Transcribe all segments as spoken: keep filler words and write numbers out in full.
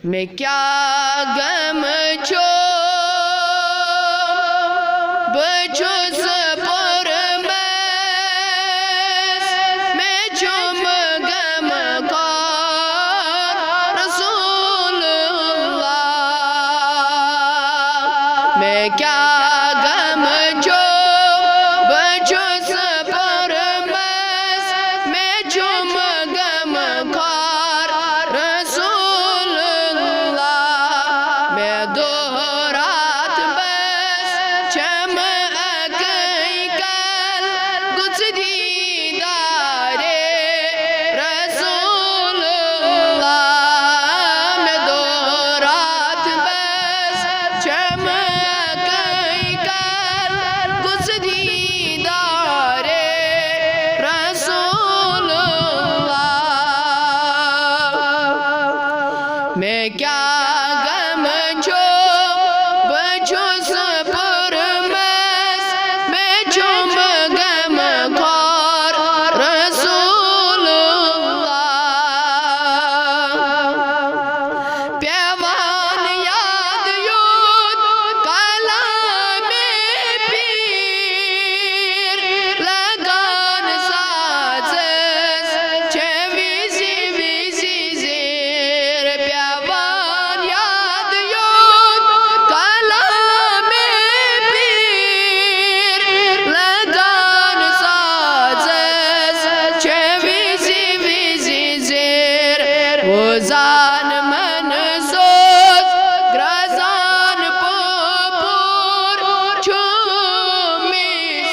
مےٚ کیٛاہ غم چھُ، بہٕ چھُس پوٚرمُت، مےٚ چھُم غم خور رسول اللہ۔ مےٚ کیٛاہ غم چھُ، بہٕ چھُس پوٚرمُت، مےٚ چھُم غم خور رسول اللہ۔ مےٚ دۄہ راتھ بس چھم اکٕے کل، گوٚژھ دیٖدارے رسول اللہ۔ مےٚ دۄہ راتھ بس چھم اکٕے کل، گوٚژھ دیٖدارے رسول اللہ۔ مےٚ کیٛاہ غم چھُ، بہٕ چھُس پوٚرمُت، مےٚ چھُم غم خور رسول اللہ۔ پٮ۪وان یاد یوٗت کلامِ پیٖر، لگان سازس چھےٚ وِزِ وِزِ زیٖر۔ پٮ۪وان یاد یوٗت کلامِ پیٖر، لگان سازس چھےٚ وِزِ وِزِ زیٖر۔ وۄزان منصوٗر، گرٛزان پوٚپُر، چھُم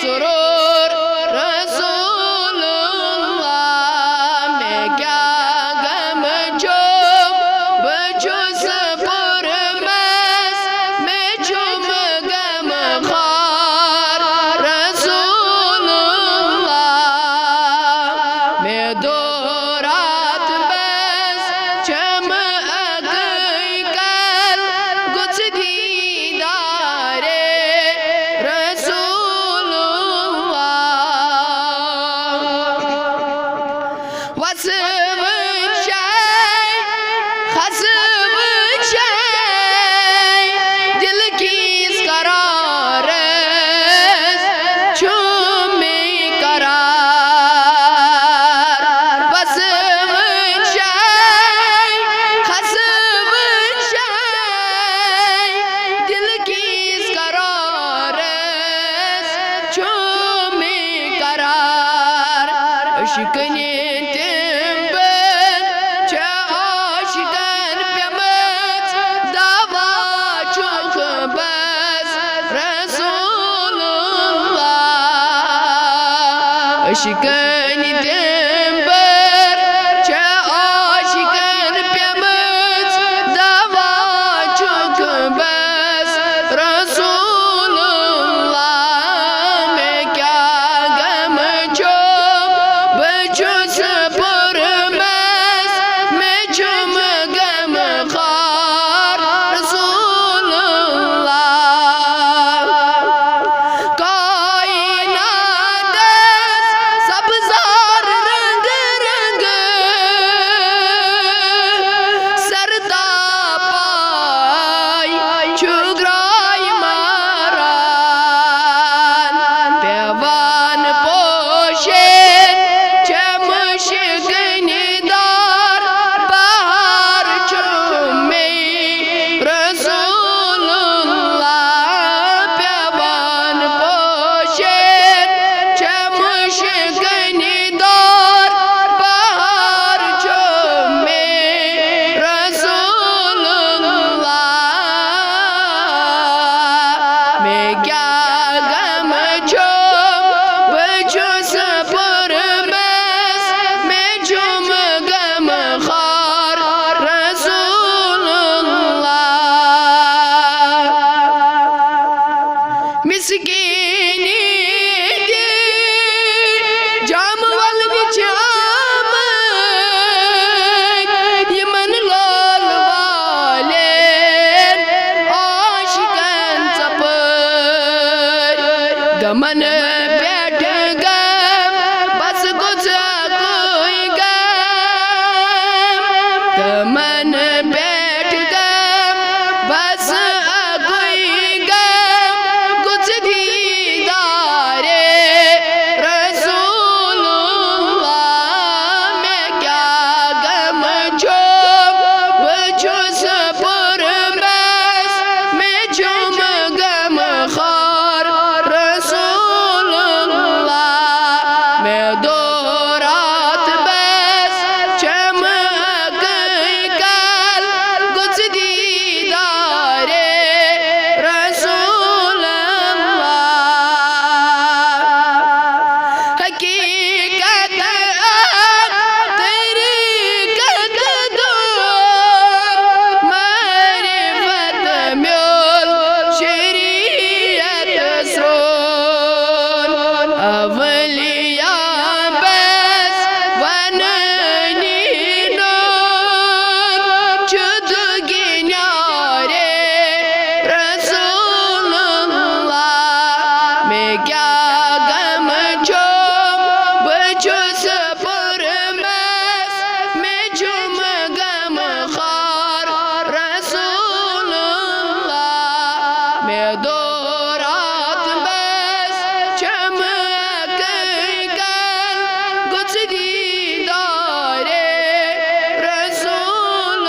سرور رسول اللہ۔ مےٚ کیٛاہ غم چھُ، بہٕ چھُس پوٚرمُت، مےٚ چھُم غم خور رسول اللہ۔ مےٚ دۄہ راتھ بس چھم اکٕے کل، گوٚژھ دیٖدارے رسول اللہ۔ وسہٕ وٕچھے، کھسہٕ وٕچھے، دل کِس قرارس چھُم قرار۔ وسہٕ وٕچھے، کھسہٕ وٕچھے، دل کِس قرارس چھُم قرار۔ عشقٕنۍ تِم بٲتھ چھِ عاشقن پیمٕژ، دوا چھُکھ بس رسول اللہ۔ عشقٕنۍ تِم بٲتھ چھِ عاشقن پیمٕژ، دوا چھُکھ بس رسول اللہ۔ مےٚ کیٛاہ غم چھُ، بہٕ چھُس پوٚرمُت، مےٚ چھُم غم خور رسول اللہ۔ کائناتس سبزار کیٛاہ غم چھُم، بہٕ چھُس پُرمس، مےٚ چھُم غم خار رسول اللہ۔ مےٚ دوٚر اتھ بس چھم اکٕے کل، گوٚژھ دیٖدارے رسول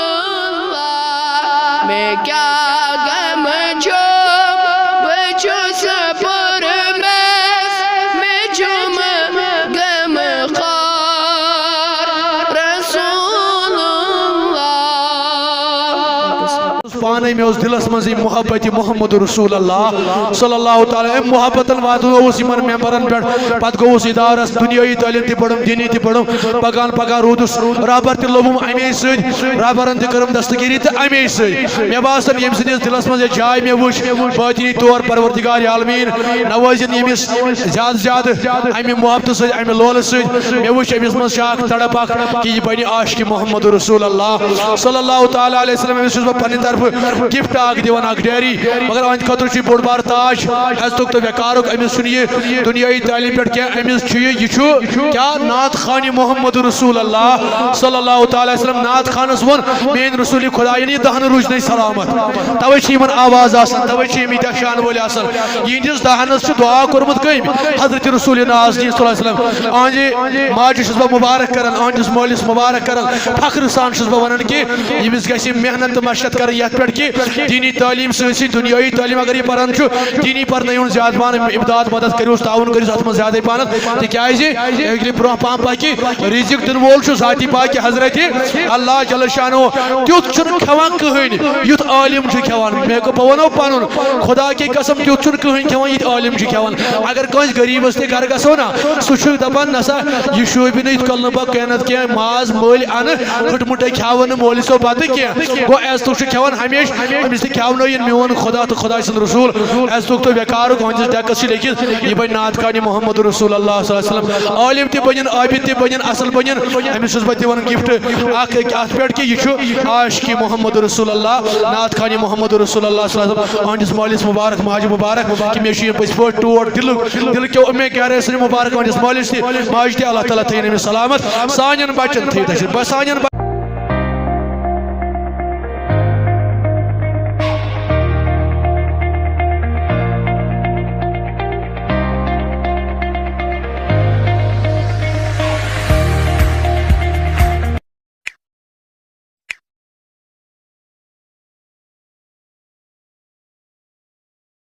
اللہ۔ مےٚ کیٛاہ غم چھُم، بہٕ چھُس پُرمس، مےٚ چھُم غم خار رسول اللہ۔ پانے مےٚ اوس دِلس منٛز یہِ محبت محمد رسول اللہ صلی اللہ تعالیٰ، امہِ محبتن واتنووُس یِمن ممبرن پٮ۪ٹھ۔ پتہٕ گوٚوُس ادارس، دُنیٲیی تعلیٖم تہِ پٔرٕم، دینی تہِ پٔرٕم، پکان پکان روٗدُس رہبر تہِ لوٚبُم امے سۭتۍ، رہبرن تہِ کٔرٕم دستگیری تہٕ امے سۭتۍ۔ مےٚ باسان، ییٚمہِ سٕنٛدِس دِلس منٛز یہِ جاے مےٚ وٕچھ، بٲطنی طور پروردگار عالمین نوٲزِن ییٚمِس زیادٕ زیادٕ امہِ محبتہٕ سۭتۍ، امہِ لولہٕ سۭتۍ۔ مےٚ وٕچھ أمِس منٛز چھِ اکھ تڑپ اکھ کہِ یہِ بنہِ عاشق محمد رسول اللہ صلی اللہ تعالیٰ علیہ وسلم۔ أمِس چھُس بہٕ پننہِ طرفہٕ گفٹ اکھ دِوان، اکھ ڈیری، مگر أہنٛدِ خٲطرٕ چھُ یہِ بوٚڑ بار تاج۔ عزتُک تہٕ وقارُک، أمِس چھُنہٕ یہِ دُنیٲیی تعلیٖم پٮ۪ٹھ کینٛہہ، أمِس چھُ یہِ، یہِ چھُ کیٛاہ؟ نعت خوانِ محمد رسول اللہ صلی اللہ تعالیٰ علیہ وسلم۔ نعت خانس ووٚن، میٲنۍ رسول خدایَن، یہِ دہن روٗزۍ نَے سلامت۔ توے چھِ یِمن آواز آسان، توے چھِ یِم ییٖتیٛاہ شان وٲلۍ آسان۔ یِہنٛدِس دہنس چھُ دعا کوٚرمُت کٔمۍ؟ حضرت رسول ناز دین صلی اللہ علیہ وسلم۔ أہنٛدِ ماجہِ چھُس بہٕ مبارک کران، أہنٛدِس مٲلِس مبارک کران، فخر سان چھُس بہٕ ونان کہِ ییٚمِس گژھِ محنت تہٕ مشقت کرٕنۍ یتھ پٮ۪ٹھ کہِ دینی تعلیٖم سۭتۍ سۭتۍ دُنیٲیی تعلیٖم اگر یہِ پران چھُ، دینی پرنٲیُن زیادٕ پہن، امداد مدد کٔرِوس، تعاوُن کٔرِوس اتھ منٛز زیادے پہن، تِکیازِ ییٚلہِ برونٛہہ پہن پکہِ، رزق دِنہٕ وول چھُ ذاتی پاکہِ حضرت اللہ جل شانہ۔ تیُتھ چھُنہٕ کھٮ۪وان کٕہٕنۍ یُتھ عالم چھُ کھٮ۪وان۔ مےٚ گوٚو، بہٕ ونو پنُن، خدا کی قسم، تیُتھ چھُنہٕ کٕہٕنۍ کھٮ۪وان یُتھ عالم چھُ کھٮ۪وان۔ اگر کٲنٛسہِ غریٖبس تہِ گرٕ گژھو نا، سُہ چھُ دپان، نسا، یہِ شوٗبہِ نہٕ یِتھ کٔنۍ نہٕ بہٕ کینٛہہ، ماز مٔلۍ انہٕ، پھٕٹمُٹے کھٮ۪وان نہٕ مولوی صٲب بتہٕ کینٛہہ۔ گوٚو، عزتُک چھُ کھٮ۪وان ہمیشہِ، أمِس تہِ کھٮ۪ونٲیِن میون خدا تہٕ خداے سُنٛد رسول۔ عزتُک تہٕ وقارُک أہنٛدِس ڈیکس چھِ لیکھِتھ، یہِ بنہِ نعت خوانِ محمد رسول اللہ صلی اللہ علیہ وسلم۔ عالم تہِ بنِن، عابد تہِ بنِن، اصل بنِن، أمِس چھُس بہٕ دِوان گفٹ اکھ اتھ پٮ۪ٹھ کہِ یہِ چھُ عاشقِ محمد رسول اللہ، نعت خوانِ محمد رسول اللہ صلی اللہ علیہ وسلم۔ أہنٛدِس مٲلِس مبارک، ماجہِ مبارک کہِ مےٚ چھُ یہِ پٔزۍ پٲٹھۍ ٹوٹھ دِلُک، دِلہٕ کیو اُمے گہرے سۭتۍ مبارک أہنٛدِس مٲلِس تہِ، ماجہِ تہِ۔ اللہ تعالیٰ تھٲیِن أمِس سلامت، سانٮ۪ن بچن تھٲیِن تشریٖف، بس سانٮ۪ن